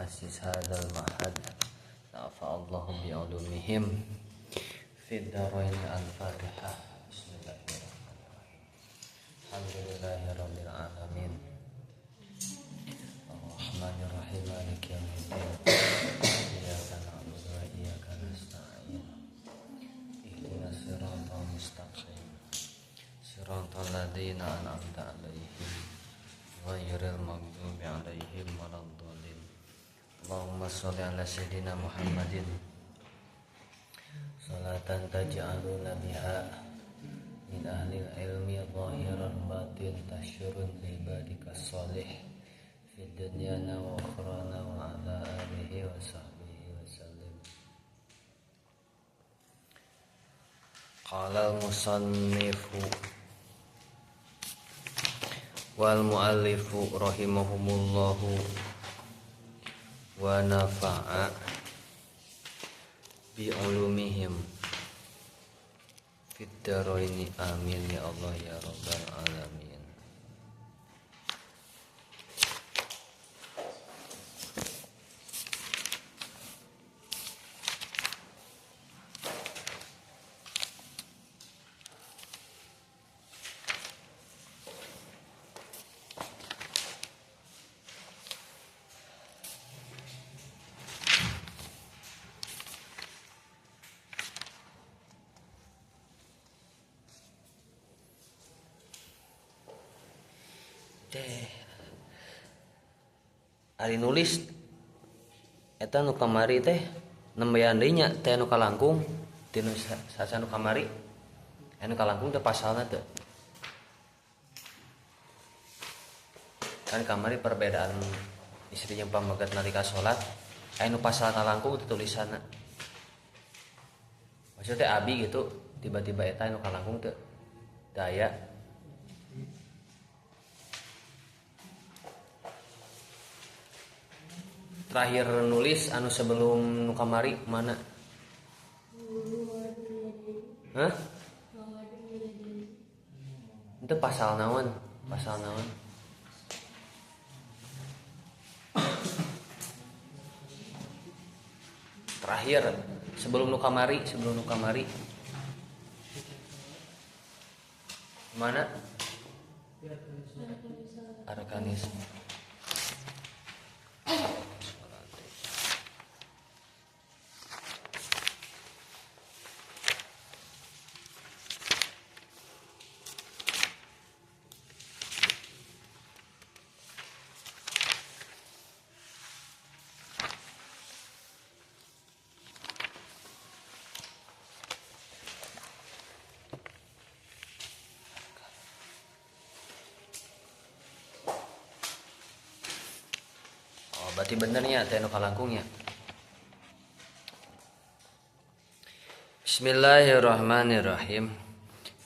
muassis hadzal ma'had. Nafa'allahu bi'ulumihim fid dharain. Al-Fatihah. Bismillahirrahmanirrahim. Alhamdulillahirabbil alamin. Arrahmanirrahim. Maliki yaumiddin. Iyyaka na'budu wa iyyaka nasta'in. Ihdinas siratal mustaqim. Siratal ladzina an'amta 'alaihim ghairil maghdubi 'alaihim waladdallin. Allahumma sholli ala sayyidina Muhammadin salatan taj'aluna biha min ahli ilmi zahiran batin tasyurun bi ibadika shalih fid dunyana wa ukhrana wa ala alihi wa sahbihi wa sallim. Qala al-musannifu wal muallifu rahimahumullahu wa nafa'a bi ulumihim fid dharaini. Amin ya Allah ya rabbal alamin. Teh ari nulis eta nu kamari teh nembean deui nya teh nu kalangkung tinu sasa nu kamari anu kalangkung teh pasalna teh kan kamari perbedaan istri jeung pamegat nalika salat aya nu pasal kalangkung teh tulisanna maksudnya abi gitu tiba-tiba eta anu kalangkung teh daya. Terakhir nulis anu sebelum nu kamari mana? Hah? Itu pasal naon? Pasal naon? Terakhir sebelum nu kamari, sebelum nu kamari. Mana? Arkanis. Berarti benernya teh nu kalangkungnya. Bismillahirrahmanirrahim.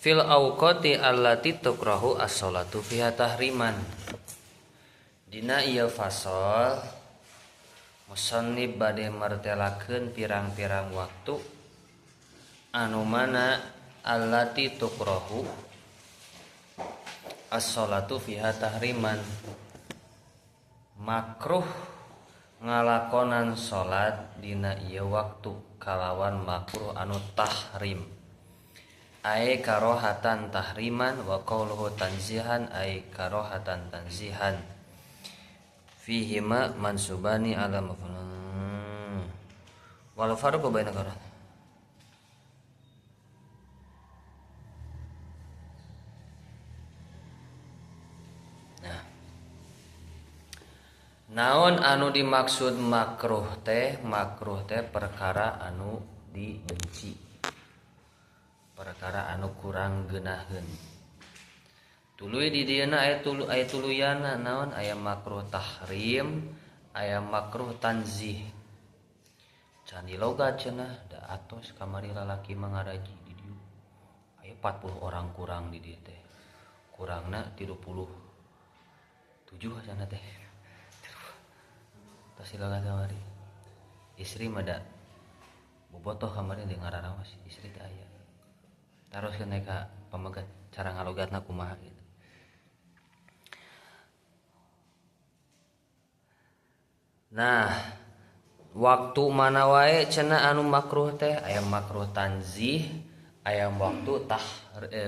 Fil awqati allati tukrahu as-salatu fiha tahriman. Dina ieu fasal musannif bade martelakeun pirang-pirang waktu anu mana allati tukrahu as-salatu fiha tahriman. Makruh ngalakonan salat dina ieu waktu kalawan makruh anu tahrim ae karohatan tahriman wa qauluhu tanzihan ae karohatan tanzihan fihima mansubani ala maf'ul wal farqu baina karoh. Naon anu dimaksud makruh teh? Makruh teh perkara anu dibenci, perkara anu kurang geunaheun. Tuluy di dieuna aya tulu aya tuluyana naon? Aya makruh tahrim, aya makruh tanzih. Can dilogat cenah da atos kamari lalaki mangaraji di dieu. Aya 40 orang kurang di dieu teh. Kurangna 37 cenah teh. Tos silakan kamari. Istri mah da bobotoh kamari di ngararawas, istri teh aya. Taroskeun ka pamegat cara ngalogatna kumaha gitu. Nah, waktu mana wae cenah anu makruh teh aya makruh tanzih, aya waktu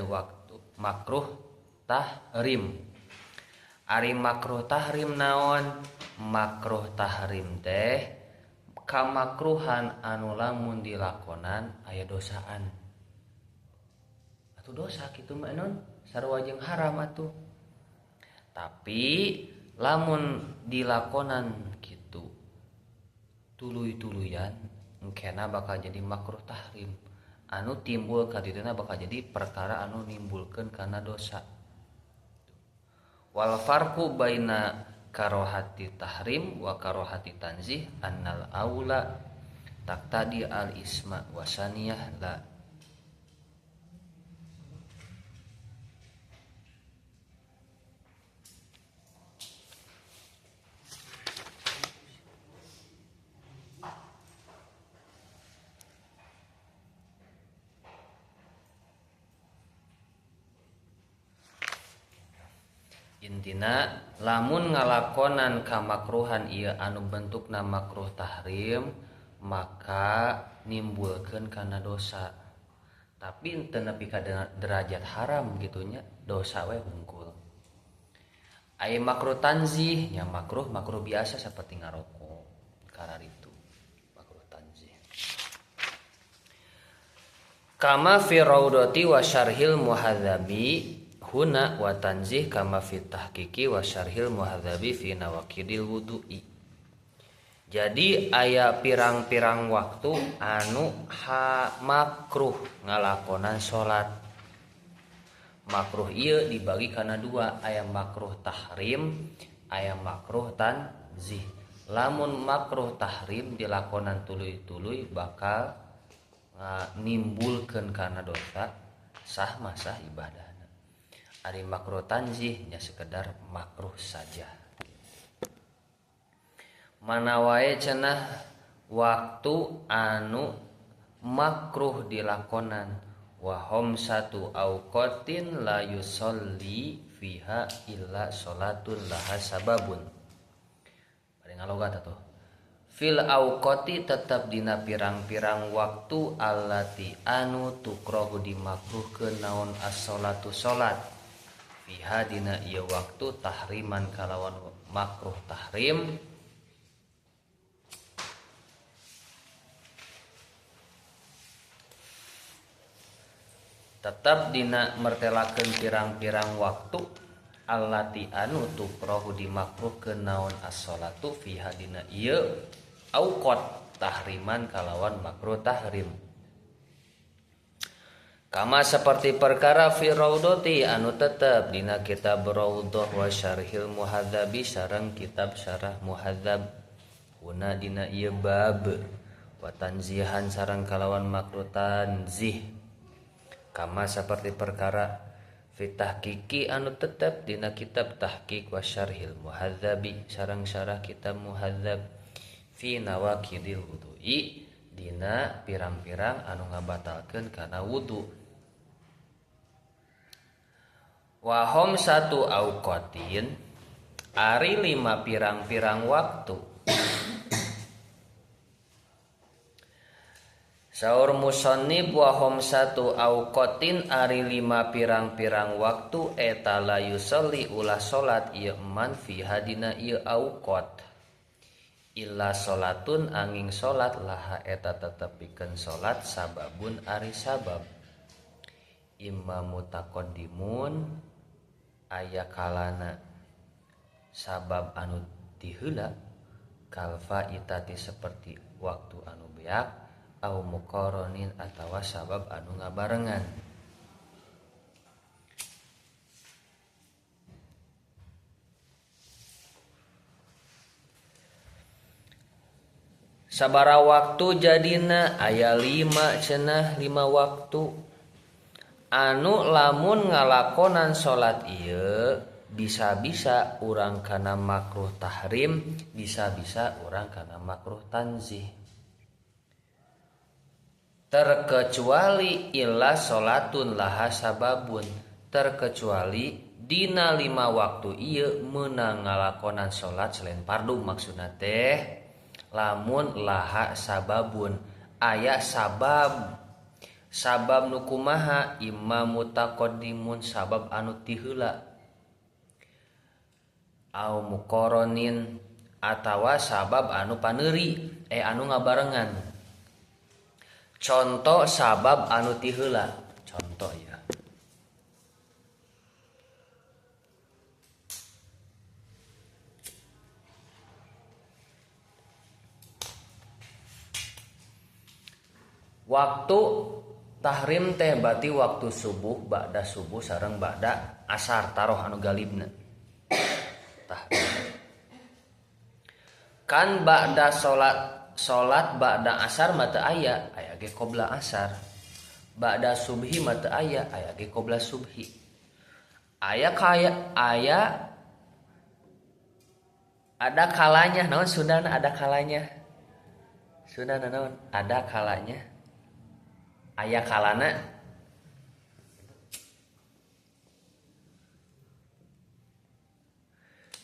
waktu makruh tahrim. Ari makruh tahrim naon? Makruh tahrim teh kamakruhan anu lamun dilakonan aya dosaan. Atuh dosa kitu mah non sarua jeung haram atuh. Tapi lamun dilakonan kitu tuluy-tuluyan engkena bakal jadi makruh tahrim anu timbul ka dituna bakal jadi perkara anu nimbulkeun kana dosa. Wal farqu baina karohati tahrim wa karohati tanzih annal aula taqtadi al isma wasaniyah la. Intina lamun ngalakonan kamakruhan ieu anu bentukna makruh tahrim maka nimbulkeun kana dosa. Tapi teu nepi ka derajat haram gitunya, dosa we hungkul. Aya makruh tanzih nya makruh makruh biasa seperti ngarokok kararitu makruh tanzih. Kama fi raudati wa syarhil muhadzabi huna wa tanzih kama fi tahqiqi wa syarhil muhadzabi fi nawaqidil wudu'i. Jadi aya pirang-pirang waktu anu makruh ngalakonan salat. Makruh ieu dibagi kana dua, aya makruh tahrim, aya makruh tanzih. Lamun makruh tahrim dilakonan tuluy-tuluy bakal nimbulkeun kana dosa, sah masah ibadah. Ari makruh tanzih nya sekedar makruh saja. Mana wae cenah waktu anu makruh dilakonan wa khamsatu auqatin la yusolli fiha illa sholatun laha sababun. Bari ngalogat atuh. Fil auqati tetap dina pirang-pirang waktu allati anu tukrohu dimakruhkeun naon as-sholatu sholat. Fiha dina ieu waktu tahriman kalawan makruh tahrim. Tetap dina mertelakeun pirang-pirang waktu allati anu tukrohu dimakruhkeun naon as-sholatu fiha dina ieu auqat tahriman kalawan makruh tahrim. Kama seperti perkara fi raudhati anu tetep dina kitab Raudhah wa syarhil muhadzabi sareng kitab syarah muhadzab huna dina ieu bab wa tanzihan sareng kalawan makruh tanzih. Kama seperti perkara fi tahqiqi anu tetep dina kitab tahqiq wa syarhil muhadzabi sareng syarah kitab muhadzab fi nawaqidil wudu'i dina pirang-pirang anu ngabatalkeun kana wudu. Wa khamsatu auqatin ari lima pirang-pirang waktu. Saur musannif wa khamsatu auqatin ari lima pirang-pirang waktu eta la yusolli ulah salat ieu man fi hadina ieu auqat. Illa salatun angin salat laha eta tetep pikeun salat sababun ari sabab. Imma mutaqaddimun aya kalana sabab anu tiheula kalfa itati seperti waktu anu beak au muqaranin atawa sabab anu ngabarengan. Sabara waktu jadina aya 5 cenah 5 waktu anu lamun ngalakonan salat ieu bisa-bisa urang kana makruh tahrim, bisa-bisa urang kana makruh tanzih. Terkecuali illa salatun laha sababun, terkecuali Dina 5 waktu ieu meunang ngalakonan salat selain fardu maksudna teh lamun laha sababun aya sabab. Sabab nu kumaha imma mutaqaddimun sabab anu ti heula au muqaranin atawa sabab anu paneuri anu ngabarengan. Contoh sabab anu ti heula, contoh ya. Waktu tahrim teh berarti waktu subuh, ba'da subuh sareng ba'da asar taroh anu galibna. Tahrim. Kan ba'da salat ba'da asar mah teu aya, aya ge qobla asar. Ba'da subhi mah teu aya, aya ge qobla subhi. Aya kaya aya ada kalanya naon sundana ada kalanya. Sundana naon? Ada kalanya. Aya kalana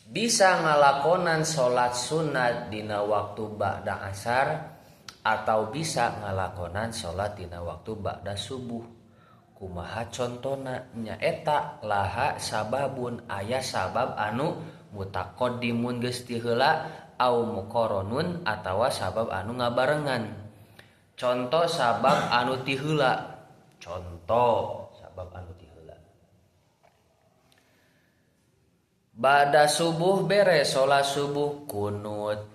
bisa ngalakonan salat sunat dina waktu ba'da asar atau bisa ngalakonan salat dina waktu ba'da subuh. Kumaha contona nyaeta laha sababun aya sabab anu mutaqaddimun geus ti heula au muqaranun atawa sabab anu ngabarengan. Contoh sabab anu ti heula. Contoh sabab anu ti heula. Ba'da subuh beres salat subuh kunut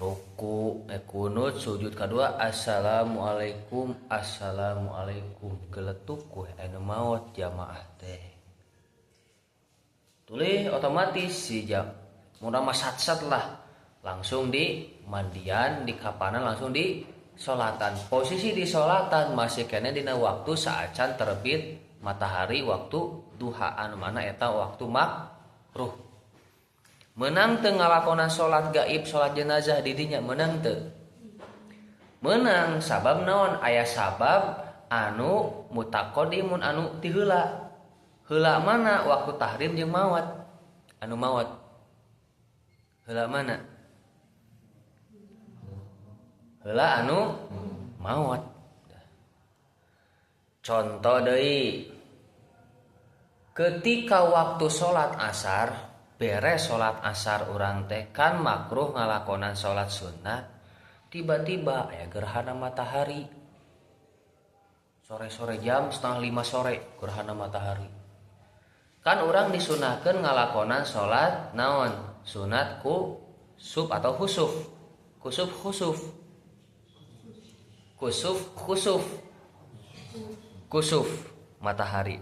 ruku kunut sujud kadua assalamualaikum assalamualaikum geletuk ku anu maot jamaah teh. Tuluy otomatis si jam mun mah sat-sat lah langsung di mandian di kapanan langsung di solatan. Posisi di solatan masih kene dina waktu saacan terbit matahari waktu duha anu mana eta waktu makruh. Menang teu ngalakonan salat gaib salat jenazah di dinya menang teu? Menang sabab naon? Aya sabab anu mutaqaddimun anu ti heula. Heula mana waktu tahrim jeung maot? Anu maot. Heula mana? Heula anu maot. Contoh deui. Ketika waktu salat asar, beres salat asar urang teh kan makruh ngalakonan salat sunat, tiba-tiba aya gerhana matahari. Sore-sore jam 4:30 sore gerhana matahari. Kan urang disunahkeun ngalakonan salat naon? Sunat ku sub atau khusuf. Kusuf khusuf. Kusuf khusuf. Kusuf matahari.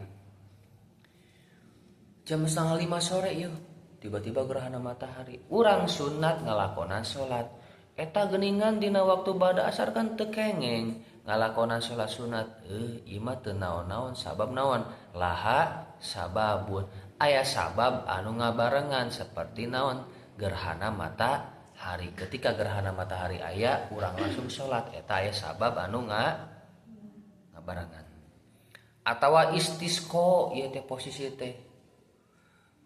Jam 4:30 sore yeuh, tiba-tiba gerhana matahari. Urang sunat ngalakonan salat. Eta geuningan dina waktu ba'da asar kan teu kengeng ngalakonan salat sunat. Ieu mah teu naon-naon sabab naon? Laha sababun. Aya sabab anu ngabarengan seperti naon? Gerhana matahari. Ketika gerhana matahari aya, urang langsung salat. Eta aya sabab anu ngabarengan. Atawa istisqo ieu teh posisi teh.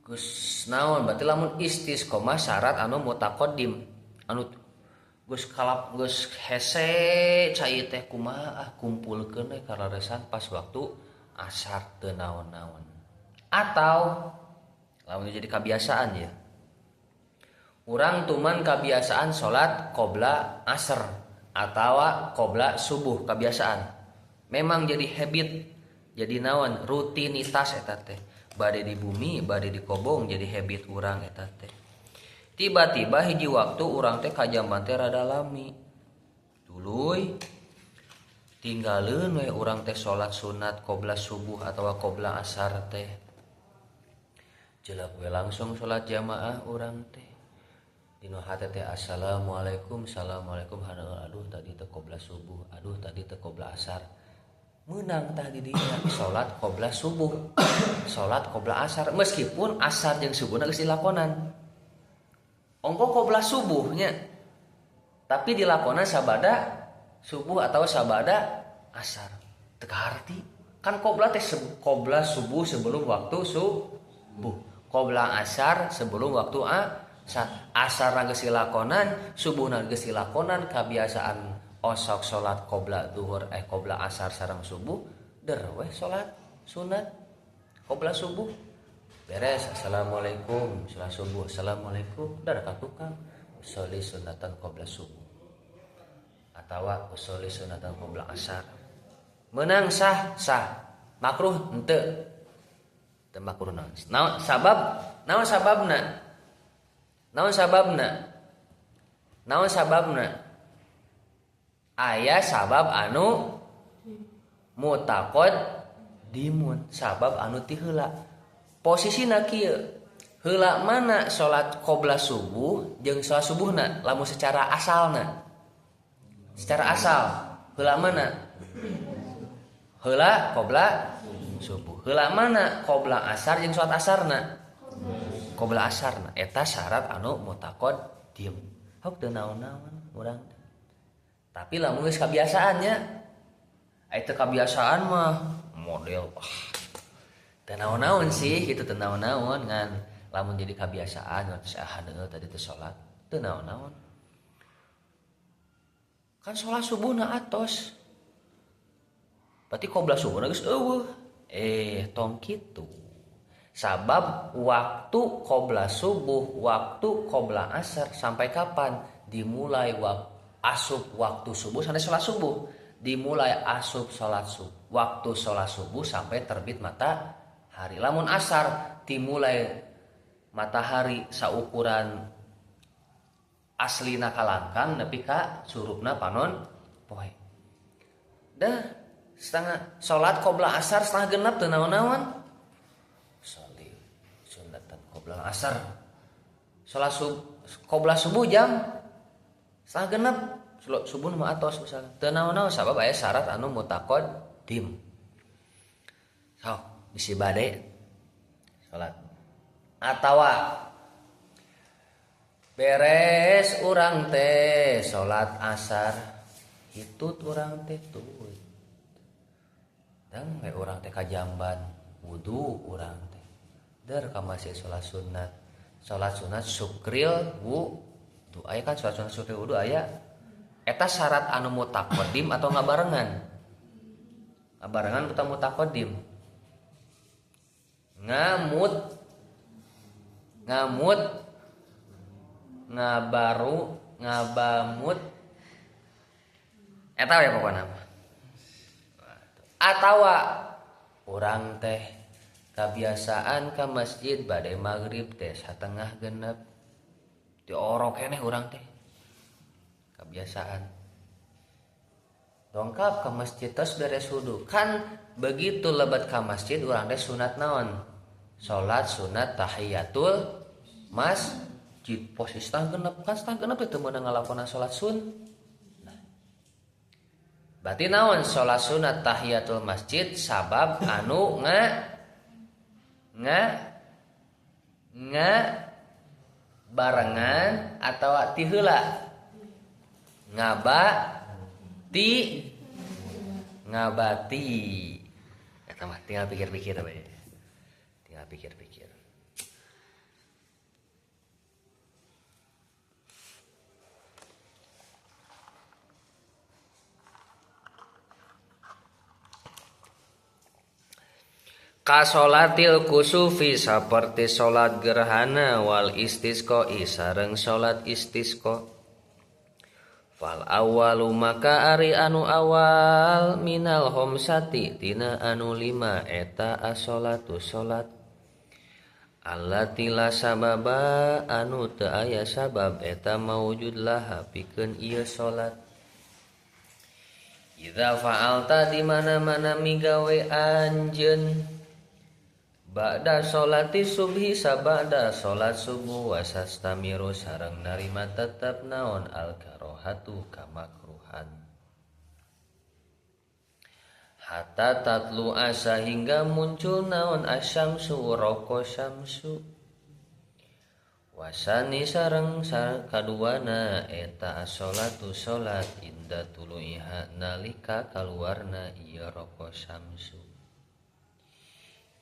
Geus naon berarti lamun istisqo mah syarat anu mutaqaddim anu geus kalap geus hese cai teh kumaha ah kumpulkeun we kalaresan pas waktu asar teu naon-naon. Atau lamun jadi kebiasaan ya. Urang tuman kebiasaan salat qobla asar atawa qobla subuh kebiasaan. Memang jadi habit, jadi naon rutinitas eta teh. Bade di bumi, bade di kobong jadi habit urang eta teh. Tiba-tiba hiji waktu urang teh kajamban teh rada lami. Tuluy tinggaleun we urang teh salat sunat qobla subuh atawa qobla asar teh. Jelek we langsung salat jamaah urang teh. Dina hate teh assalamualaikum, assalamualaikum, aduh tadi teh qobla subuh, aduh tadi teh qobla asar. Menang tah di dinya salat qobla subuh, salat qobla asar meskipun asar jeung subuhna geus dilakonan. Ongko qobla subuhnya tapi dilakonan sabada subuh atau sabada asar. Teu kaharti. Kan qobla teh qobla subuh sebelum waktu subuh. Qobla asar sebelum waktu asar. Asar geus dilakonan, subuhna geus dilakonan, kebiasaan osok salat qobla zuhur qobla asar sareng subuh, der weh salat sunat qobla subuh. Beres, assalamualaikum, salat subuh, assalamualaikum, dar ka tukang usholli sunatan qobla subuh. Atawa usholli sunatan qobla asar. Menang sah, sah. Makruh henteu. Teu makruh naon? Naon sabab? Naon sababna? Naon sababna? Naon sababna? Aya sabab anu mutaqaddimun, sabab anu ti heula. Posisina kieu. Heula mana salat qobla subuh jeung salat subuhna lamun secara asalna. Secara asal heula mana? Heula qobla subuh. Heula mana qobla asar jeung salat asarna? Qobla asarna. Eta syarat anu mutaqaddim. Hok teu naon-naon urang. Tapi lamun geus kabiasaannya, eta kabiasaan mah model teu naon-naon sih kitu, teu naon-naon ngan lamun jadi kabiasaan geus hadeul tadi teh salat teu naon-naon. Kan salat subuhna atos. Berarti qobla subuhna geus eueuh. Tong kitu. Sabab waktu qobla subuh, waktu qobla asar sampai kapan? Dimulai asup waktu subuh sampai salat subuh. Dimulai asup salat subuh, waktu salat subuh sampai terbit matahari. Lamun asar dimulai matahari saukuran aslina kalangkang nepi ka surupna panon poe. Dah setengah salat qobla asar setengah genap teu naon-naon. Sholli sunatan qobla asar. Salat qobla subuh jam setengah genap, subuh mah atos misalnya. Teu naon-naon sabab aya syarat anu mutaqaddim. Sok bisi bade salat. Atawa beres urang teh salat asar, hitut urang teh tut. Dang we urang teh kajamban wudu urang teh. Der ka masjid salat sunat. Salat sunat syukril wudu. Aya kan salat sunat syukril wudu aya. Eta syarat anu mutaqaddim atau ngabarengan? Ngabarengan atau mutaqaddim? Ngamut, ngamut, ngabaru, ngabamut. Eta we pokona mah. Atawa urang teh kabiasaan ka masjid bade maghrib teh satengah genep. Diorok keneh urang teh. Kebiasaan. Dongkap ke masjid terus beres wudu. Kan begitu lebat ke masjid urang teh sunat naon? Salat sunat tahiyatul masjid. Posisi setengah genep kan setengah genep itu meunang ngalakonan salat sun. Nah. Berarti naon salat sunat tahiyatul masjid sabab anu nga nga nga barengan atawa ti heula. Ngaba ti ngabati. Eta mah tinggal pikir-pikir we. Tinggal pikir-pikir. Kasolatil kusufi saperti salat gerhana wal istisqo sareng salat istisqo. Fal awalu maka ari anu awal minal homsati tina anu lima eta as-salatu salat allati la sababa anu teu aya sabab eta maujud laha pikeun ieu salat. Idza fa'alta di mana-mana migawe anjeun ba'da sholati subhi sabada sholat subuh wasastamiru sareng narima tetep naon al karohatu kamakruhan hatta tatlu asa hingga muncul naon asyamsu roko syamsu wasani sareng kaduana eta as-sholatu sholat inda tuluiha nalika kaluarna ieu roko syamsu.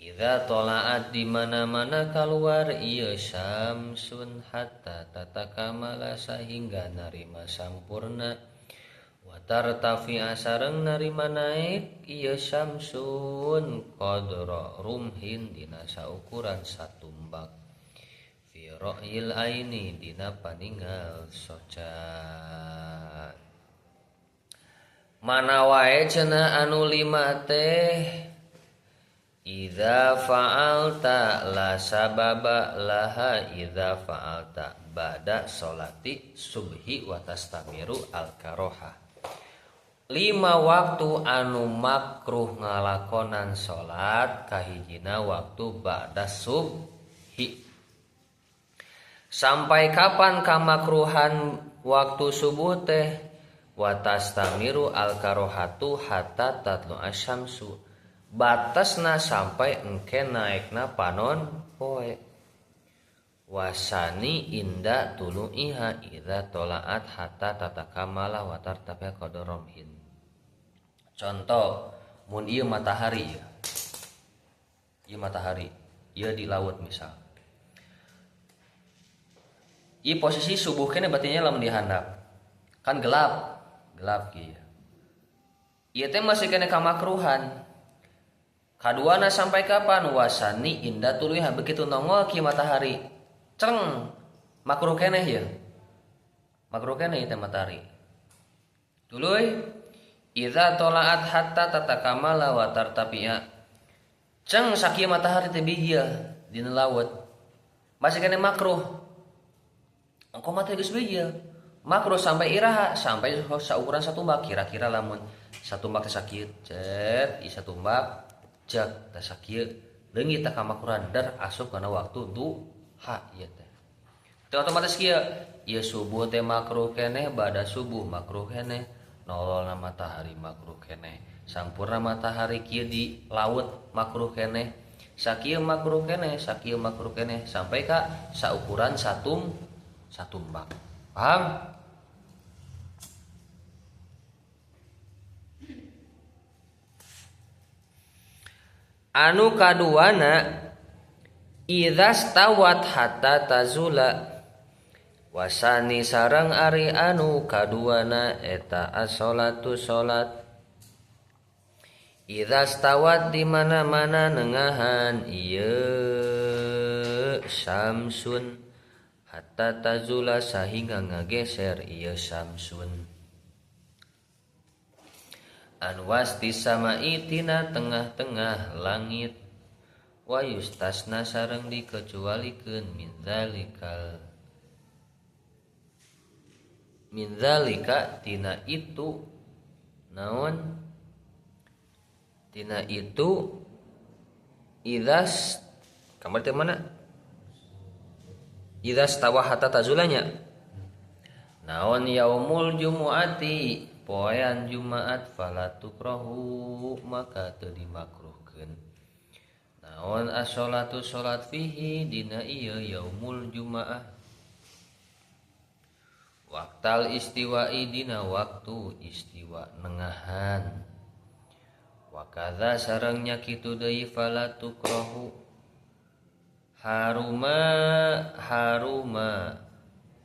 Idza tola'at di mana-mana kaluar ieu syamsun hatta tatakamala sahingga narima sampurna wa tartafi'a sareng narima naik ieu syamsun qadra rumhin dina saukuran satumbak fi ra'yil aini dina paningal soca. Mana wae cenah anu lima teh idza fa'alta la sababa laha idza fa'alta ba'da sholati subhi wa tastamiru al-karoha. Lima waktu anu makruh ngalakonan salat kahijina waktu ba'da subhi. Sampai kapan kamakruhan waktu subuh teh? Wa tastamiru al-karohatu hatta tatlu asyamsu. Batasna sampai engke naekna panon poe. Wasani inda tulu'iha idza tola'at hatta tatakamala wa tartafi'a qadaromhin. Contoh mun ieu matahari ieu. Ieu matahari, ieu di laut misal. Ieu posisi subuh kene batinya lamun dihandap. Kan gelap, gelap kieu. Ieu teh masih kene kamakruhan. Kaduana sampai kapan? Wasani inda tuluiha, begitu nongol ki matahari. Ceng, makruh keneh ya. Makruh keneh teh matahari. Tuluy idza tola'at hatta tatakamala wa tartafi'a. Ceng sakieu matahari teh bijil dina laut. Masih keneh makruh. Engko mah teh geus bijil. Makruh sampai iraha, sampai saukuran satumbak kira-kira lamun satumbak teh sakieu cet, ieu satumbak jak teh sakieu leungit teh kamakruhan dar asup kana waktu duha ieu teh. Teu otomatis kieu, ieu subuh teh makruh keneh, bada subuh makruh keneh, nololna matahari makruh keneh, sampurna matahari kieu di laut makruh keneh, sakieu makruh keneh, sakieu makruh keneh sampai ka saukuran satumbak. Paham? Anu kaduana idza stawat hatta tazula wasani sareng ari anu kaduana eta as-sholatu salat idza stawat di mana-mana nengahan ieu syamsun hatta tazula sahingga ngageser ieu syamsun anwasti samai tina tengah-tengah langit wa yustasna sareng dikecualikeun min zalika tina itu naon tina itu idzas kamar teh mana idzas tawa hatta tazulanya naon yaumul jumuati poean Jumaat fala tukrahu maka teu dimakruhkeun naon as-sholatu salat fihi dina ieu yaumul jumaah waktal istiwa'i dina waktu istiwa nengahan wa kadza sareng nya kitu deui fala tukrahu haruma haruma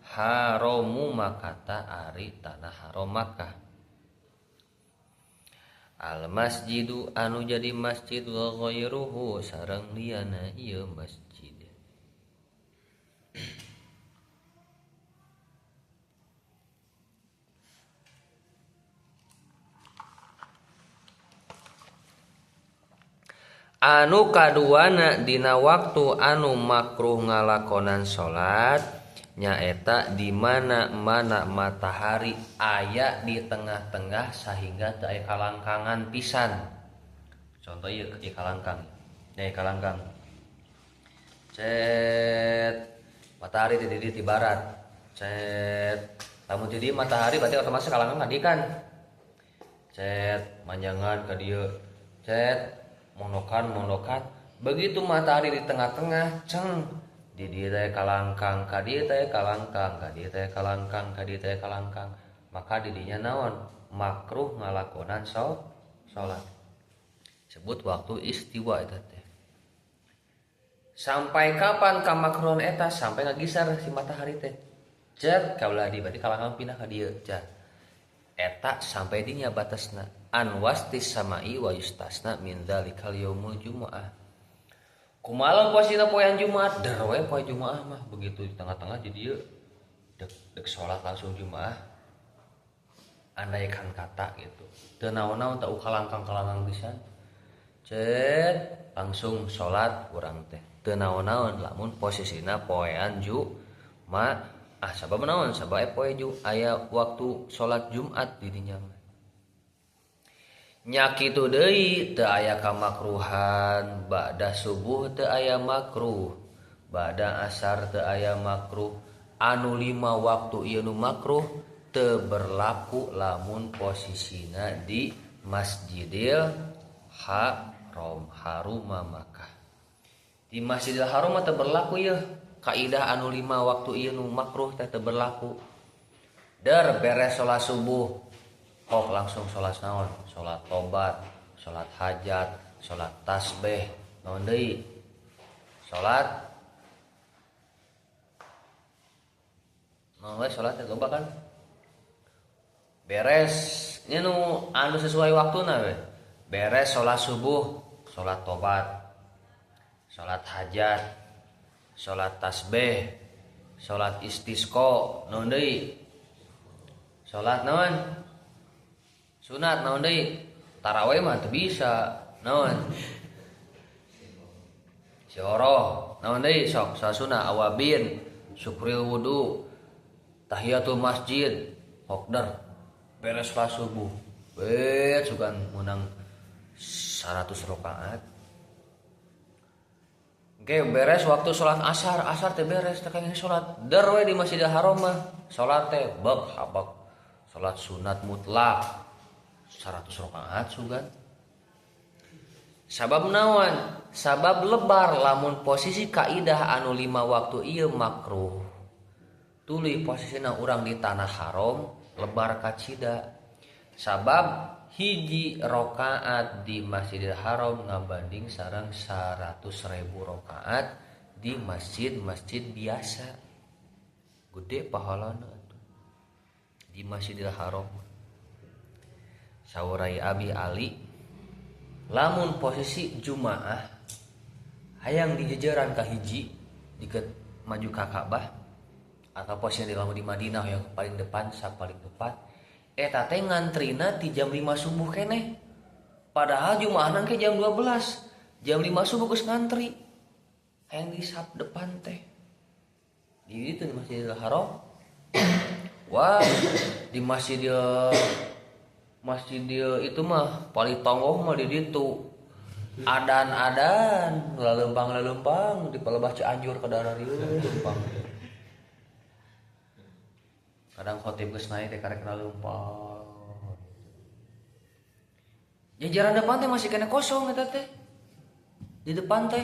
haramu makata ari tanah haram Makkah. Al masjidu anu jadi masjid wa ghairuhu sareng liyana ieu masjid. Anu kaduana dina waktu anu makruh ngalakonan salat nyaeta di mana-mana matahari aya di tengah-tengah sehingga teu aya kalangkangan pisan. Contoh ieu kalangkang. Nya kalangkang. Cet matahari di di barat. Cet lamun di dieu matahari berarti otomatis kalangkang ka dieu kan. Cet manjangan ka dieu. Cet monokan. Begitu matahari di tengah-tengah ceng di dieu teh kalangkang, ka dieu teh kalangkang, ka dieu teh kalangkang, ka dieu teh kalangkang. Maka di dinya naon? Makruh ngalakonan salat. Sebut waktu istiwa eta teh. Sampai kapan kamakruhan eta? Sampai ngagisar si matahari teh. Cet ka belah dieu berarti kalangkang pindah ka dieu. Cet. Eta sampai dinya batasna. An wastis samai wa yustasna min dzalikal yaumul jumu'ah. Kumaha posisina poean Jumat? Der we poe Jumaah mah begitu di tengah-tengah jadi ieu dek salat langsung Jumaah. Andaikan kata gitu. Teu naon-naon teu kalangkang-kalangkang pisan. Cet langsung salat urang teh. Teu naon-naon lamun posisina poean Jumaah. Sabab naon? Sabab poe aya waktu salat Jumat di dinya mah. Nya kitu deui teu aya kamakruhan ba'da subuh teu aya makruh, ba'da asar teu aya makruh. Anu 5 waktu ieu nu makruh teu berlaku lamun posisina di Masjidil Haram, Haruma Makkah. Di Masjidil Haram mah teu berlaku ieu kaidah anu 5 waktu ieu nu makruh teh teu berlaku. Der beres salat subuh kok langsung salat naon? Salat tobat, salat hajat, salat tasbih, naon deui? Salat naon we salat teh loba kan? Beres nya nu anu sesuai waktuna we. Beres salat subuh, salat tobat, salat hajat, salat tasbih, salat istisqa, naon deui? Salat naon? Sunat naon deui? Tarawih mah teu bisa. Naon? Syoroh. Naon deui sok? Salat sunah awabin, syukril wudu, tahiyatul masjid, hokder. Beres salat subuh. Bet sugan menang 100 rakaat. Oke, beres waktu salat asar, asar teh beres teh kenging salat. Der we di Masjidil Haram mah. Salat teh bek habak. Salat sunat mutlak 100 rakaat sugan. Sabab naon? Sabab lebar lamun posisi kaidah anu 5 waktu ieu makruh. Tuluy posisina urang di tanah haram lebar kacida. Sabab hiji rakaat di Masjidil Haram ngabanding sareng 100.000 rakaat di masjid-masjid biasa. Gede pahalana atuh di Masjidil Haram. Saurai Abi Ali lamun posisi Jumaah hayang di jejeran ka hiji deket maju ka Ka'bah atau posisi di lamun di Madinah yang paling depan sap paling depan eta teh ngantrina ti jam 5 subuh keneh. Padahal Jumaah nangke jam 12, jam 5 subuh geus ngantri hayang di sap depan teh. Di ditu di Masjidil Haram. Wah, di Masjidil itu mah paling tonggoh mah di ditu. Adan-adan, lalempang-lalempang di palebah Cianjur ka daerah dieu lempang. Kadang khotib geus naik teh karek lalempang. Jajaran depan teh masih kena kosong eta teh. Di depan teh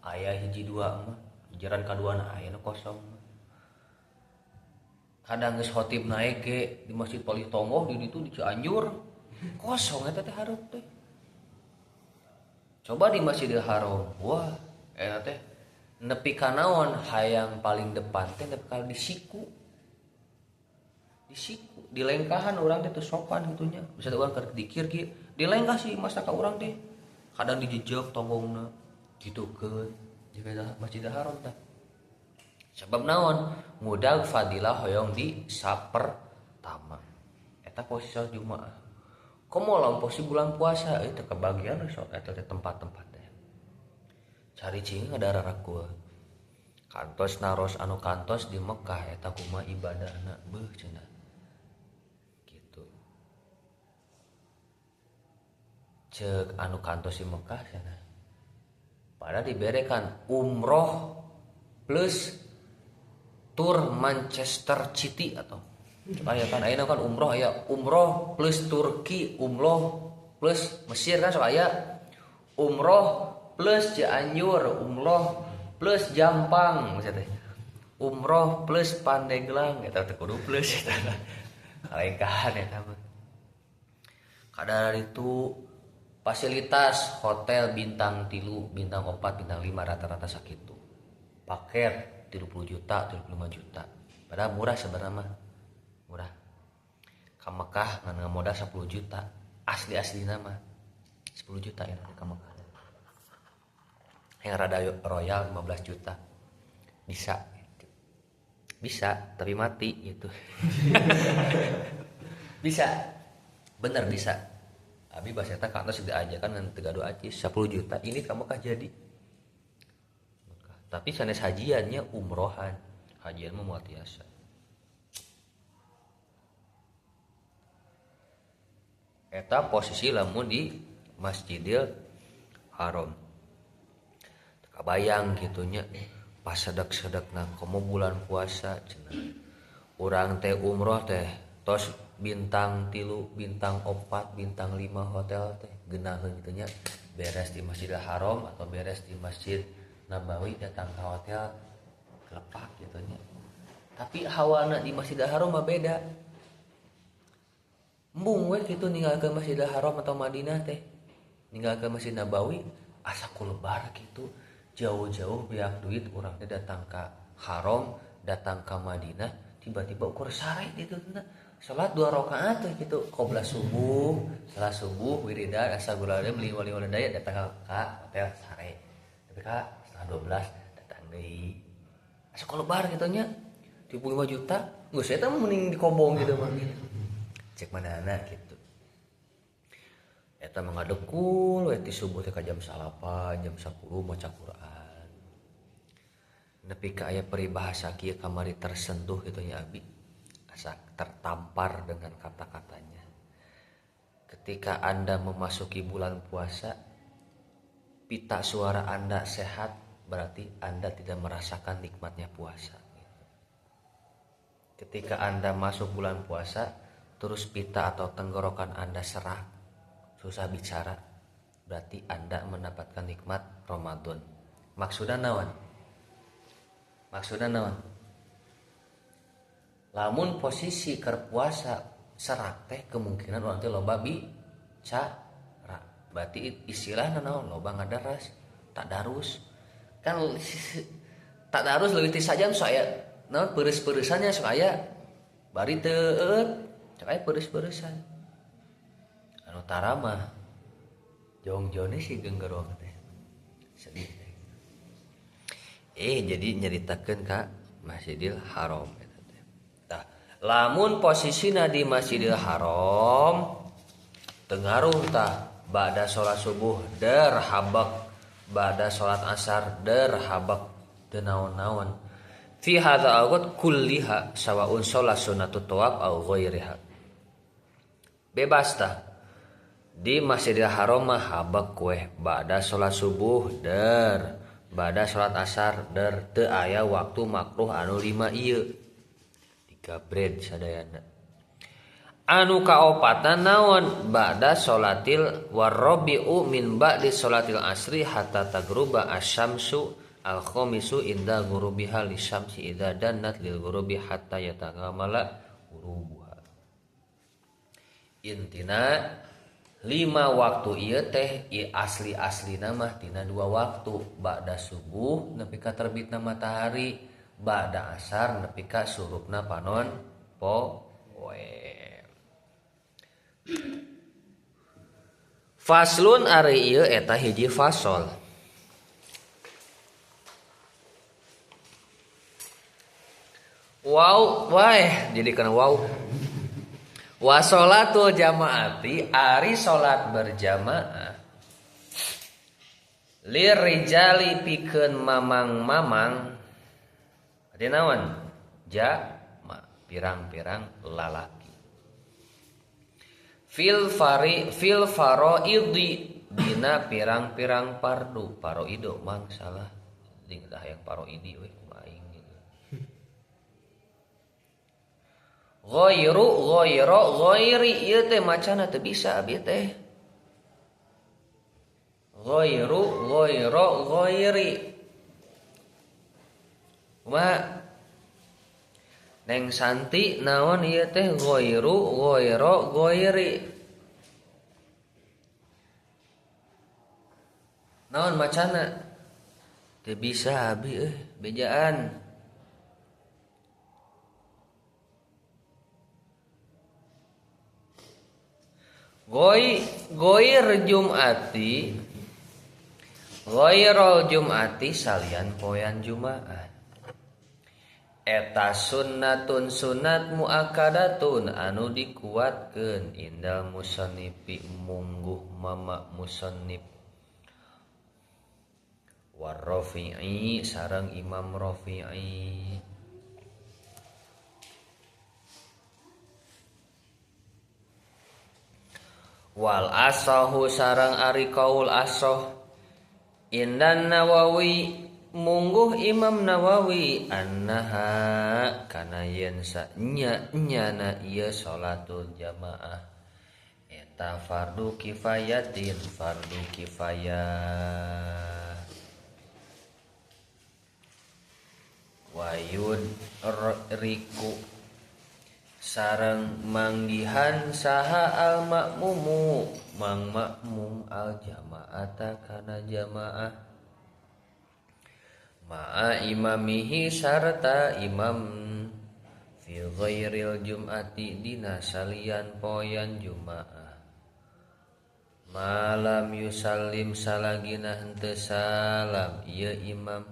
aya hiji dua mah, jajaran kaduana aya nu kosong. Kadang geus khotib naik ge di masjid paling tonggoh di ditu di Cianjur kosong eta teh hareup teh. Coba di Masjidil Haram, wah eta teh nepi ka naon hayang paling depan teh nepi ka di siku. Di siku, di lengkahan urang teh teu sopan kitu nya. Bisa urang keur dikir kieu, dilengkah sih masa ka urang teh. Kadang dijejek tonggongna gitukeun di Masjidil Haram teh. Sebab naon ngudag fadilah hoyong di sapertama. Eta posisi salat Jumaah. Komo lamun posisi bulan puasa teu kebagian we sok eta teh tempat-tempat teh. Cari cing ngadararakul. Kantos naros anu kantos di Mekah eta kumaha ibadahna beuh cenah. Gitu. Ceuk anu kantos di Mekah cenah. Padahal diberekan umroh plus tur Manchester City atau aya kan ayeuna kan umroh aya umroh plus Turki, umroh plus Mesir kan sok aya umroh plus Cianjur, umroh plus Jampang maksudnya teh. Umroh plus Pandeglang eta teh kudu plus eta. Kalengkahan eta mah. Kadar itu fasilitas hotel bintang 3, bintang 4, bintang 5 rata-rata sakitu. Paket 30 juta, 35 juta. Padahal murah sebenarnya mah. Murah. Ka Mekah ngan modal 10 juta. Asli-aslina mah 10 juta ya ka Mekah. Yang rada royal 15 juta. Bisa gitu. Bisa, tapi mati gitu. Bisa. Bener bisa. Abi bahasa eta ka atas diajakan ngan teu gaduh acis 10 juta ini ka Mekah jadi. Mekah. Tapi sanes hajiannya umrohan. Hajian mah moal tiasa. Eta posisi lamun di Masjidil Haram. Kabayang gitunya pas sedek-sedekna komo bulan puasa cenah. Urang teh umroh teh tos bintang 3, bintang 4, bintang 5 hotel teh geunaheun kitu nya. Beres di Masjidil Haram atau beres di Masjid Nabawi datang ke hotel kelepak kitu nya. Tapi hawana di Masjidil Haram mah beda. Embung we kitu ninggalkeun Masjidil Haram atau Madinah teh. Ninggalkeun Masjid Nabawi asa kulebar kitu. Jauh-jauh beak duit urang teh datang ka Haram, datang ka Madinah, tiba-tiba ukur sare gitu teh. Salat 2 rakaat teh gitu, qobla subuh, salat subuh wiridan asa gulana beli wali-wali daya datang ka hotel sare. Tapi ka 11:30 datang deui. Asa kulebar kitu nya. 75 juta, geus eta mah mending dikobong gitu mah gitu. Cek manana gitu. Eta mah ngadekul we ti subuh teh ka jam 9, jam 10 maca Quran. Nepi ka aya peribahasa kieu kamari tersentuh kitu nya abi. Asa tertampar dengan kata-katanya. Ketika Anda memasuki bulan puasa, pita suara Anda sehat, berarti Anda tidak merasakan nikmatnya puasa. Ketika Anda masuk bulan puasa, terus pita atau tenggorokan Anda serak, susah bicara, berarti Anda mendapatkan nikmat Ramadan. Maksudna naon? Maksudna naon? Lamun posisi keur puasa serak teh kemungkinan urang teh loba bicara. Berarti istilahna naon? Loba ngadaras, tadarus. Kan tadarus leuwih ti sajam sok aya naon peureus-peureusannya sok aya bari teu eueut, sok aya peureus-peureusan. Anu tara mah jong-jone si genggerong teh. Sedih teh. Jadi nyaritakeun ka Masjidil Haram eta teh. Tah, lamun posisina di Masjidil Haram tengaruh tah ba'da salat subuh derhabak, ba'da salat asar derhabak teu naon-naon. Fi hadza awqat kulliha sawaun salat sunnatut tawaf au ghairiha. Bebas tah. Di Masjidil Haram mah habak weh ba'da salat subuh der, ba'da salat asar der, teu aya waktu makruh anu 5 ieu. Digabred sadayana. Anu kaopatna naon? Ba'da salatil warabi'u min ba'di salatil asri hatta tagruba asyamsu al-khamisu inda ghurubiha lisyamsi idza dannat lil ghurubi hatta yatakamala ghurubuha. Intina 5 waktu ieu teh asli-aslina mah tina 2 waktu, ba'da subuh nepi ka terbitna matahari, ba'da asar nepi ka surupna panon poe. Faslun ari ieu eta hiji fasol. Wow, wae jadi kana wow. Wa sholatul jamaati ari salat berjamaah lirijali pikeun mamang-mamang arti naon? Jama pirang-pirang lalaki. Fil fari fil faraidi dina pirang-pirang pardu paroido mang salah ding dah yang paroidi we kumaha aing gitu. Ghairu ghaira ghairi ieu teh macana teu bisa abi teh. Ghairu ghaira ghairi. Kumaha? Neng Santi naon ieu teh ghairu ghaira ghairi. Naon macana? Teu bisa abi euy. bejaan. Goir Jumati ghairul Jumati salian poean Jumaah. Eta sunnatun sunat muakkadatun anu dikuatkeun indal musannifi mungguh mama musannif warrafi'i sareng Imam Rafi'i. Wal asahu sareng ari kaul asah indan Nawawi mungguh Imam Nawawi annaha kana yen sanya nyana ieu salatul jamaah eta fardu kifayatin fardu kifayah wayud riku sareng manggihan saha al makmumu mang makmum al jamaata kana jamaah ma'a imamihi sarta imam fi ghairil jum'ati dina salian poean jumaah malam yusallim salagina henteu salam ieu imam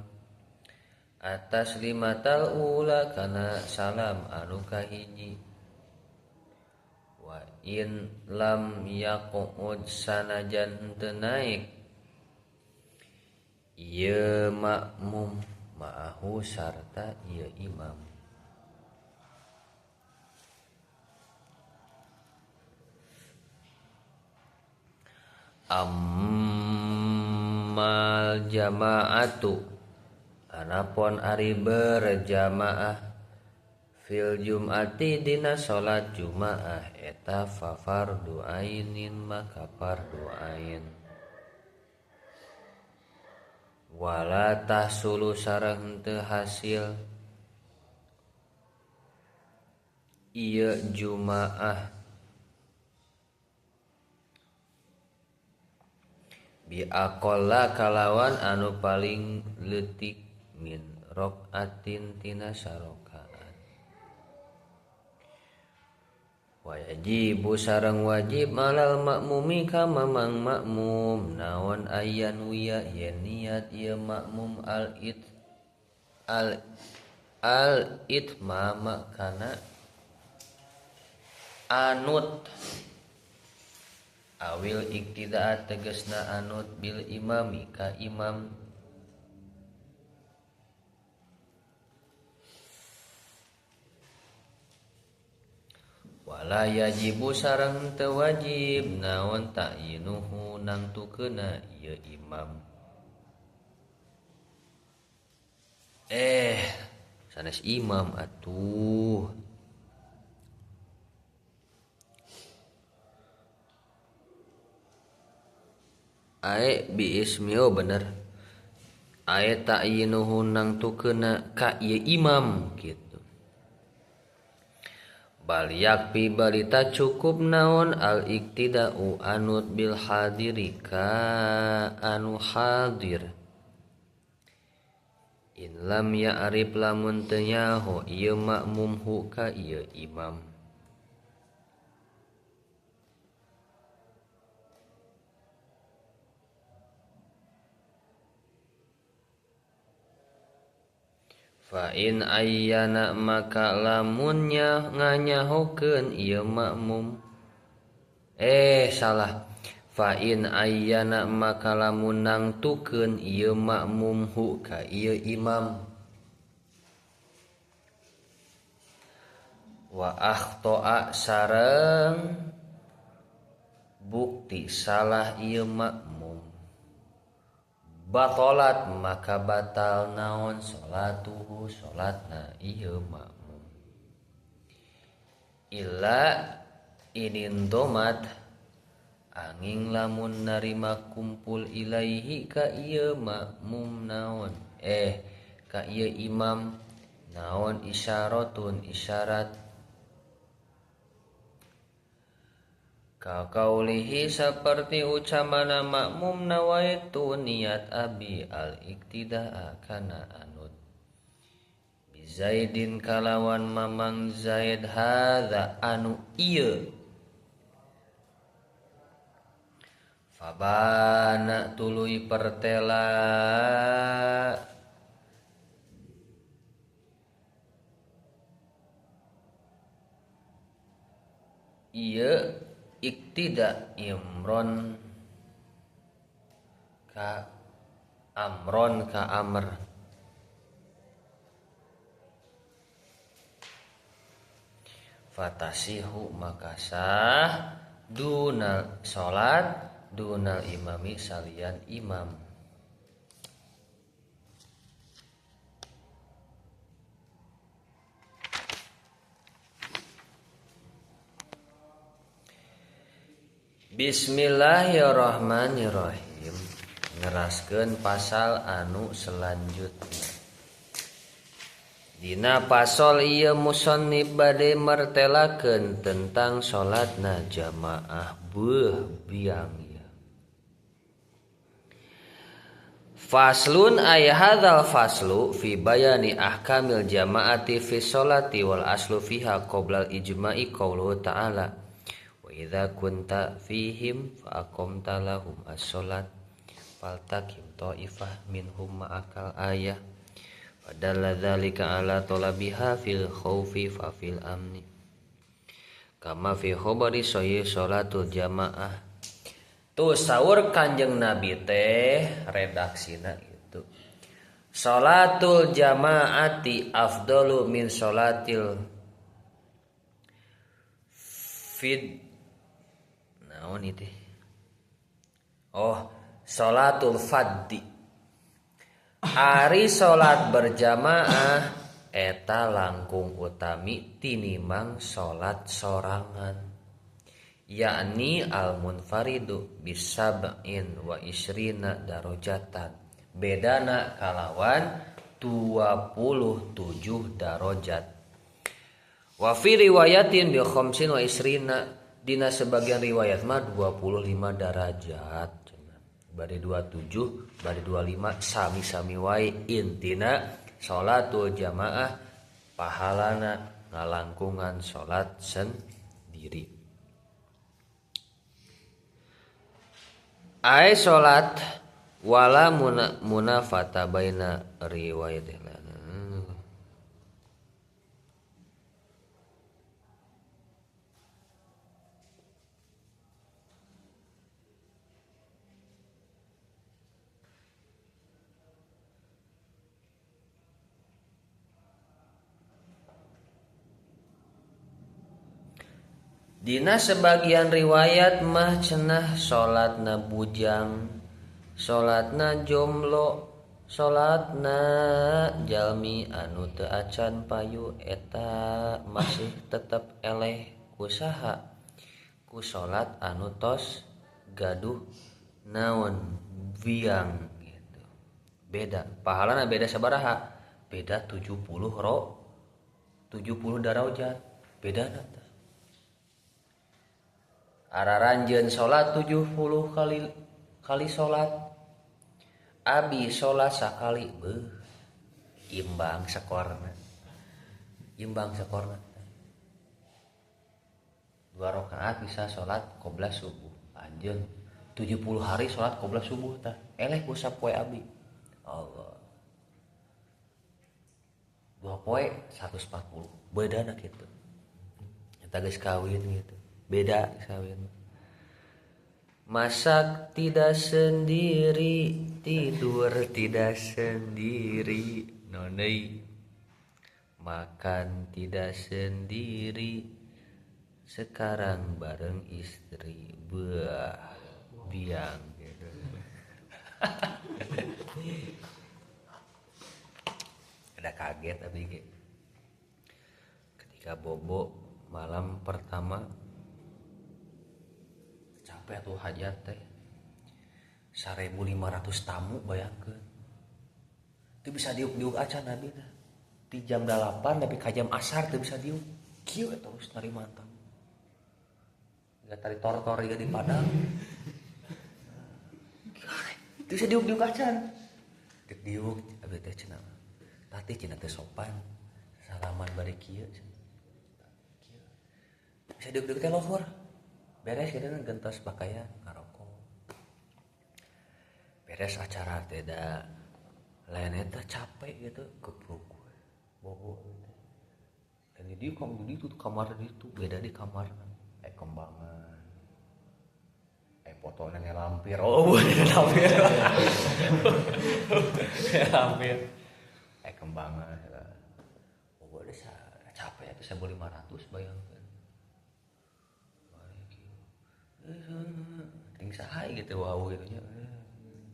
atas limatal ula kana salam anu kahiji wa in lam yaqud sanajan henteu naik ieu makmum ma'ahu sarta ieu imam. Ammal jama'atu anapun ari berjamaah fil jum'ati dina salat jumaah eta fa fardu ainin maka fardu ain wala tahsulu sareng teu hasil ieu jumaah bi aqalla kalawan anu paling leutik min rokaatin tina sarokaat wajibu sareng wajib alal makmumi ka mamang makmum naon ayan wiya yen niat ieu makmum al it al al itmama kana anut awil iktidaa tegasna anut bil imami ka imam wala yajibu sareng teu wajib naon ta'yinuhu nangtukeuna ieu imam. Sanes imam atuh. Ae bi ismi oh bener. Ae ta'yinuhu nangtukeuna ka ieu imam gitu. Bal yakfi balita cukup naon al iktida'u anut bil hadiri ka anu hadir. In lam ya'rif lamun teu nyaho ieu makmum hu ka ieu imam. Fa in ayyana maka lamunnya nganyahokeun ieu makmum. Salah. Fa in ayyana maka lamun nangtukeun ieu makmum hu ka ieu imam. Wa akhtoa sareng bukti salah ieu makmum. Batalat maka batal naon salatuhu salatna ieu makmum. Illa inin domat angin lamun narima kumpul ilaihi ka ieu makmum naon ka ieu imam naon isyaratun isyarat ka kaulihi saperti ucapana makmum nawaitu niat abi al iktidaa kana anut. Zaidin kalawan mamang Zaid hadza anu ieu fabana tuluy pertela ieu iktida Imron ka Amron ka Amr fatasihu makasah dunal salat dunal imami salian imam. Bismillahirrahmanirrahim. Neraskeun pasal anu selanjutnya. Dina pasal ieu musannif bade martelakeun tentang salatna jamaah beuh biang ieu. Faslun ay hadzal faslu fi bayani ahkamil jamaati fi sholati wal aslu fiha qoblal ijma'i qauluhu ta'ala wa idza kunta fihim fa aqamta lahum as-shalat faltakim ta'ifah minhum ma'akal ayah fadalla dzalika ala talabiha fil khaufi fa fil amni kama fi khabari sahih sholatul jamaah. Tuh saur Kanjeng Nabi teh redaksina itu sholatul jamaati afdalu min sholatil fid naon itu oh sholatul faddi. Ari sholat berjamaah eta langkung utami tinimang sholat sorangan yakni al munfaridu bisab'in wa isrina darajatan bedana kalawan 27 darajat wa fi riwayatin bi khamsin wa isrina dina sebagian riwayat mah 25 darajat bade 27 bade 25 sami-sami wae intina sholatul jamaah pahalana ngalangkungan sholat sendiri. Ai sholat wala munafata baina riwayat. Dina sebagian riwayat mah cenah salatna bujang, salatna jomblo, salatna jalmi anu teu acan payu eta masih tetep eleh kusaha ku salat anu tos gaduh naon biang gitu. Beda, pahalana beda sabaraha? Beda 70 ro 70 darajat. Bedana tah. Araranjeun salat 70 kali salat. Abi salat sakali beuh imbang sakorna. Imbang sakorna. 2 rakaat bisa salat qobla subuh. Anjeun 70 hari salat qobla subuh tah. Eleh ku sapoe abi. Allah. 2 poe 140. Bedana kitu. Eta geus kawin gitu. Beda kawin. Masak tidak sendiri, tidur tidak sendiri, nonei. Makan tidak sendiri, sekarang bareng istri. Buah, biang gitu. Ada kaget tapi ketika bobo malam pertama capek tuh hajat teh 1.500 tamu bayangkeun. Itu bisa diuk-diuk acan nabi teh. Di jam 8 tapi ka jam asar teu bisa diuk. Kieu terus narima tamu. Enggak tari tor-tor ieu di Padang. Itu bisa diuk-diuk acan. Diuk-diuk abi teh cenah. Tati cenah teh sopan. Salaman bari kieu. Bisa deuk-deuk teh lohor. Beres gitu kan gentos pakaian ngarokok. Beres acara teh da lain eta capek gitu gebruk we. Bobo gitu. Dan di kamu di kamar itu beda di kamar kembangan foto nenek lampir, oh nenek lampir lampir kembangan oh udah capek itu 1.500 bayangkan ting saha gitu wow gitu nya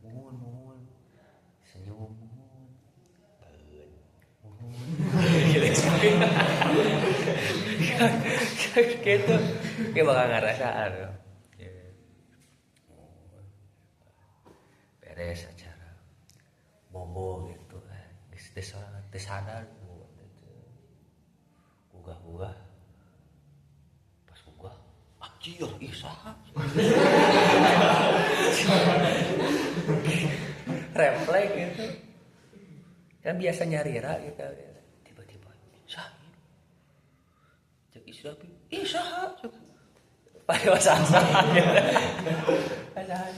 mohon mohon senyum mohon mohon gitu kayak bakal ngerasaan beres acara bobo gitu geus teu sadar gugah-gugah pas gugah anjir ih saha refleks gitu kan biasa nyarira gitu tiba-tiba saha cek istri api ih saha pada saha gitu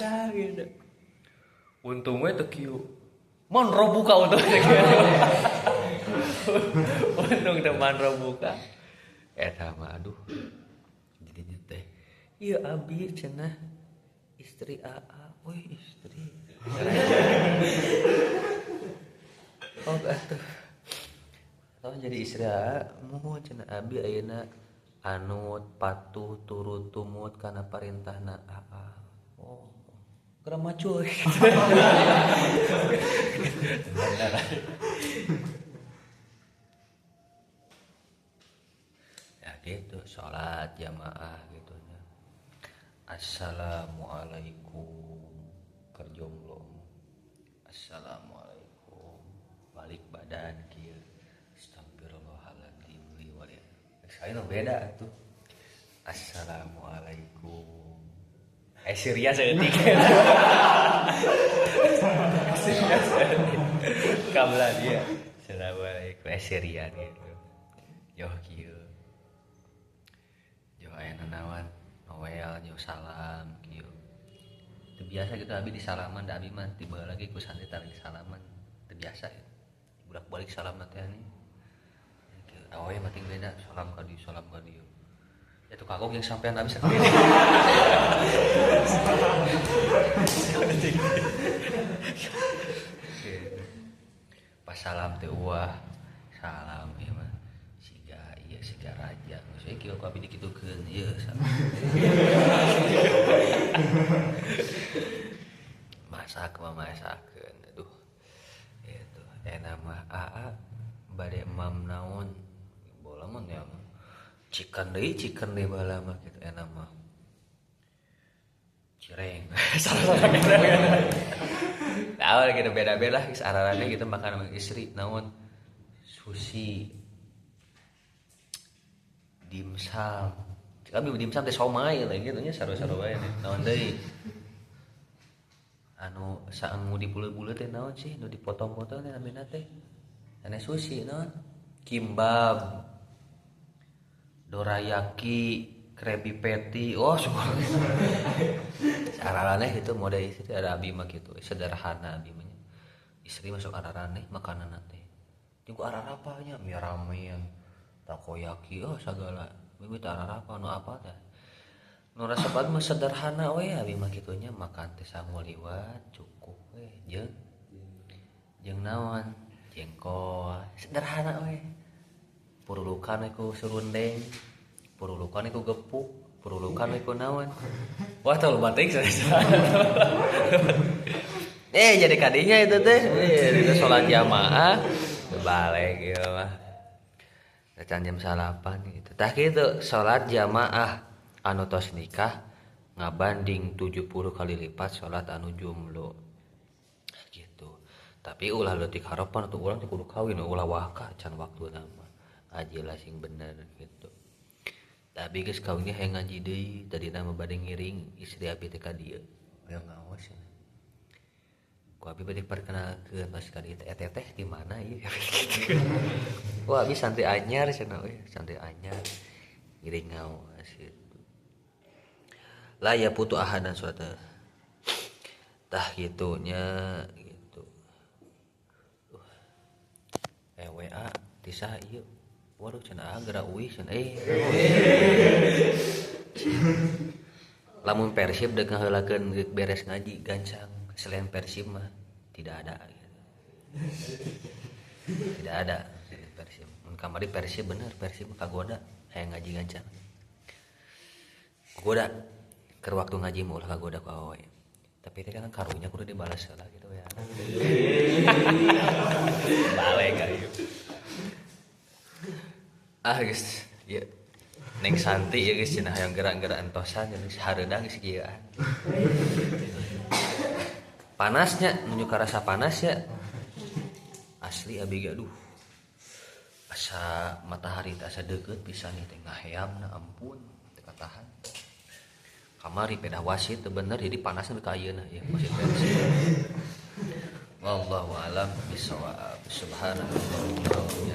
saha gitu untungnya teu kieu man robuka untung teu kieu untung teu man robuka eta mah aduh jadinya teh ieu abi cenah istri AA woi istri oh atuh atau jadi istri AA muhun cenah abi ayeuna anut patuh turut tumut kana parintahna AA oh geura macu ya gitu salat jamaah gitu nya. Assalamualaikum keur jomblo. Assalamualaikum balik badan kieu. Astagfirullahaladzim li wa li. Saya beda atuh. Assalamualaikum. Syria saeutik. Syria saeutik. Kamla dia. Assalamualaikum Syria gitu. Yo kieu. Yo aya nanawan Noel yo salam kieu. Teu biasa gitu abi di salaman da abi mah tiba lagi ku santri tarik salaman. Teu biasa gitu. Bolak-balik salam teh nih. Awe mating beda salam ka dieu salam ka dieu. Ya tuh kagok yang sampean habis sakit. Pas salam teh wah, salam ieu mah siga ieu siga raja. Maksudnya kieu ku abi dikitukeun ieu salam. Masak mah masakeun aduh. Itu enak mah aa bade emam naon bola mah ya. Chicken deui bala mah gitu enak mah. Cireng. Salah-salah gitu. Nah, gitu beda-beda lah ararannya gitu makan sama istri naon sushi dimsum. Kami dimsum teh somai lah gitu nya saru-saru wae naon deui. Anu saengu dibule-bule teh naon sih nu dipotong-potong teh namina teh. Ane sushi naon? Kimbab. Dorayaki, Krabby Patty, oh semua. Araraneh gitu mode istri ada abi mah gitu, sederhana abi mah. Istri masuk araraneh makanan teh. Jeung ku ararapanya mie ramen, takoyaki, oh segala. Mimiti ararapa nu apa teh. Nu resep mah sederhana we abi mah kitu nya makan teh sangu liwat cukup we jeung jeung naon? Jengkol, sederhana we. Purulukan ku serundeng, purulukan ku gepuk, purulukan ku naon. Wah terlalu bating saya. Jadi kadinya itu teh, itu sholat jamaah, balik gitu mah. Can jam salapan gitu. Tah kitu sholat jamaah anu tos nikah ngabanding 70 kali lipat sholat anu jomblo. Gitu. Tapi ulah leutik harapan atuh urang teh kudu kawin ulah waka can waktuna mah. Ngaji lah sing bener gitu. Tapi geus kawinnya hayang ngaji deui, tadina mah bade ngiring istri abi teh ka dieu. Hayang ngaos. Ku Ku abi bade diperkenalkeun pas ka dieu teh teh di mana ieu gitu. Wah, abi santri anyar cenah we, santri anyar. Ngiring ngaos gitu. La ya putu ahadan suatu. Tah gitunya gitu. WA tisah ieu. Waduh cenah geura uih cenah Lamun Persib deuk ngaheulakeun beres ngaji gancang, selain Persib mah tidak ada gitu. Tidak ada selain Persib. Mun kamari Persib bener, Persib kagoda hayang ngaji gancang. Kagoda keur waktu ngaji mah ulah kagoda ku awewe. Tapi teh kan karunya kudu dibalas heula gitu ya. Balik ayo. Ah geus ieu Neng Santi ya geus cenah hayang gerak-gerak entosan geus hareudang geus kieuan. Panasnya nunjuk rasa panas ya. Asli abi ge aduh. Asa matahari teh asa deukeut pisan ieu teh ngaheamna ampun teu katahan. Kamari pedah wasit teu bener jadi panasna ka ayeuna ya wasit Persib. Wallahu alam bisawab. Subhanallah.